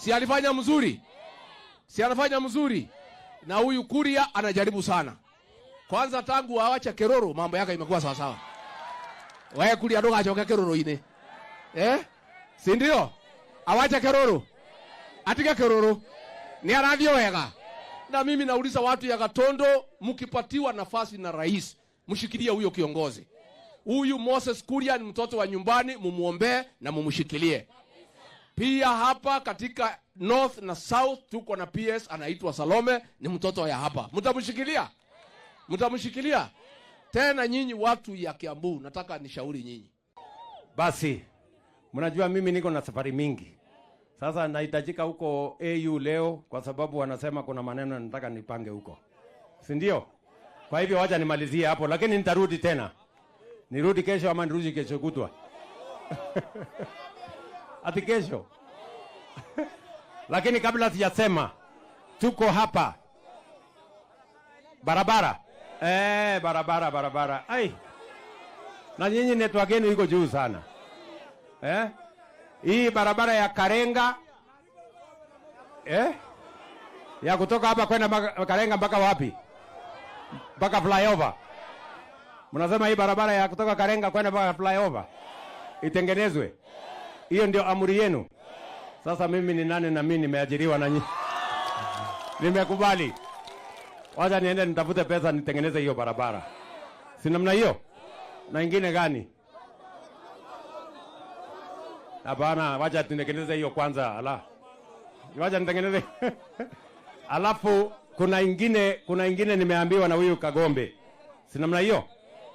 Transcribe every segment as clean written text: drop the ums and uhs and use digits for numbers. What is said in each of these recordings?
Si alifanya mzuri? Si anafanya mzuri? Na huyu Kuria anajaribu sana. Kwanza tangu awache Keroro, mambo yake imekuwa sawa sawa. Wewe Kuria, ndugacoke Keroro-inĩ. Eh? Si ndio? Awache Keroro. Atige Keroro. Ni arathiĩ wega. Na mimi nauliza watu ya Gatondo, mkipatiwa nafasi na rais, mshikilie huyo kiongozi. Huyu Moses Kuria ni mtoto wa nyumbani, mumuombee na mumshikilie. Pia hapa katika North na South tuko na PS anaitwa Salome, ni mtoto ya hapa. Mtamshikilia? Mtamshikilia? Tena nyinyi watu ya Kiambu, nataka nishauri nyinyi. Basi mnajua mimi niko na safari mingi. Sasa nahitajika huko AU leo kwa sababu wanasema kuna maneno nataka nipange huko, si ndio? Kwa hivyo wacha nimalizie hapo, lakini nitarudi tena. Nirudi kesho ama nirudi kesho kutwa? Ati kesho? Lakini kabla sijasema, tuko hapa barabara, barabara barabara. Ai, na nyinyi network yenu iko juu sana, eh? Hii barabara ya Karenga, eh? Ya kutoka hapa kwenda Karenga mpaka wapi? Mpaka flyover. Mnasema hii barabara ya kutoka Karenga kwenda mpaka flyover itengenezwe? Hiyo ndio amri yenu? Sasa mimi ni nani na mimi nimeajiriwa na nyinyi? Nimekubali. Wacha niende nitafute pesa nitengeneze hiyo barabara. Si namna hiyo? Na ingine gani? Hapana, wacha tutengeneze hiyo kwanza. Ala. Wacha nitengeneze. Alafu kuna ingine nimeambiwa na huyu Kagombe. Si namna hiyo?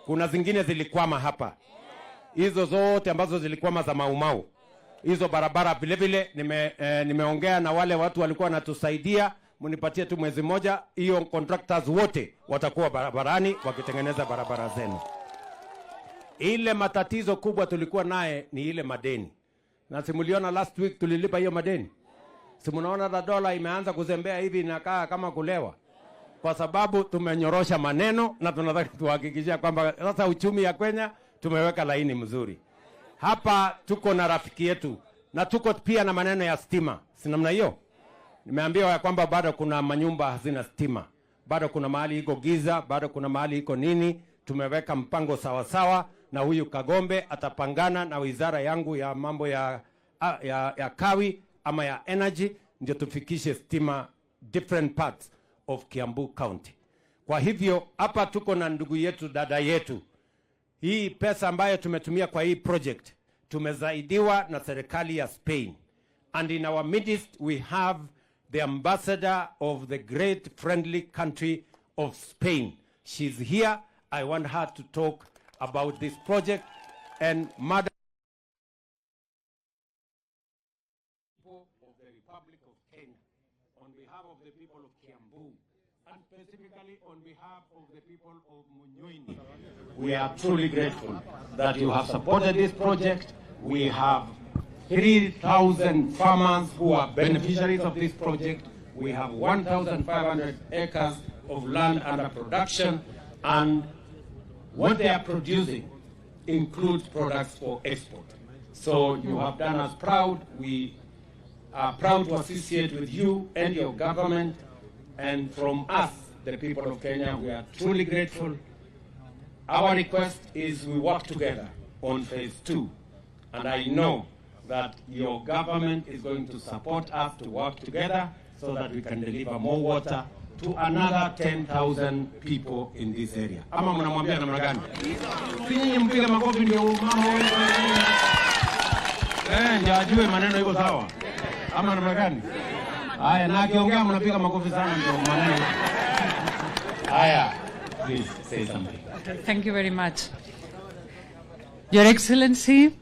Kuna zingine zilikwama hapa. Hizo zote ambazo zilikwama za Maumau. Hizo barabara vile vile nimeongea na wale watu walikuwa wanatusaidia, mnipatie tu mwezi mmoja, hiyo contractors wote watakuwa barabarani wakitengeneza barabara zenu. Ile matatizo kubwa tulikuwa naye ni ile madeni, na si muliona last week tulilipa hiyo madeni? Si mnaona na dola imeanza kuzembea hivi, inakaa kama kulewa, kwa sababu tumenyorosha maneno na tunataka tuhakikishia kwamba sasa uchumi ya Kenya tumeweka laini mzuri. Hapa tuko na rafiki yetu na tuko pia na maneno ya stima, si namna hiyo? Nimeambiwa ya kwamba bado kuna manyumba hazina stima, bado kuna mahali iko giza, bado kuna mahali iko nini. Tumeweka mpango sawasawa sawa, na huyu Kagombe atapangana na wizara yangu ya mambo ya kawi ama ya energy, ndio tufikishe stima different parts of Kiambu County. Kwa hivyo hapa tuko na ndugu yetu, dada yetu. Hii pesa ambayo tumetumia kwa hii project tumesaidiwa na serikali ya Spain. And in our midst we have the ambassador of the great friendly country of Spain. She's here. I want her to talk about this project. And Madam of the Republic of Kenya, on behalf of the people of Kiambu, and specifically on behalf of the people of Munyuini, we are truly grateful that you have supported this project. We have 3,000 farmers who are beneficiaries of this project. We have 1,500 acres of land under production, and what they are producing includes products for export. So you have done us proud. We are proud to associate with you and your government. And from us, the people of Kenya, we are truly grateful. Our request is we work together on phase two. And I know that your government is going to support us to work together so that we can deliver more water to another 10,000 people in this area. Ama mnamwambia namna gani? Si nyinyi mpige makofi ndio mama wewe. Eh, ndio ajue maneno iko sawa. Ama namna gani? Haya, na akiongea mnapiga makofi sana ndio maneno. Haya, please say something. Thank you very much. Your Excellency,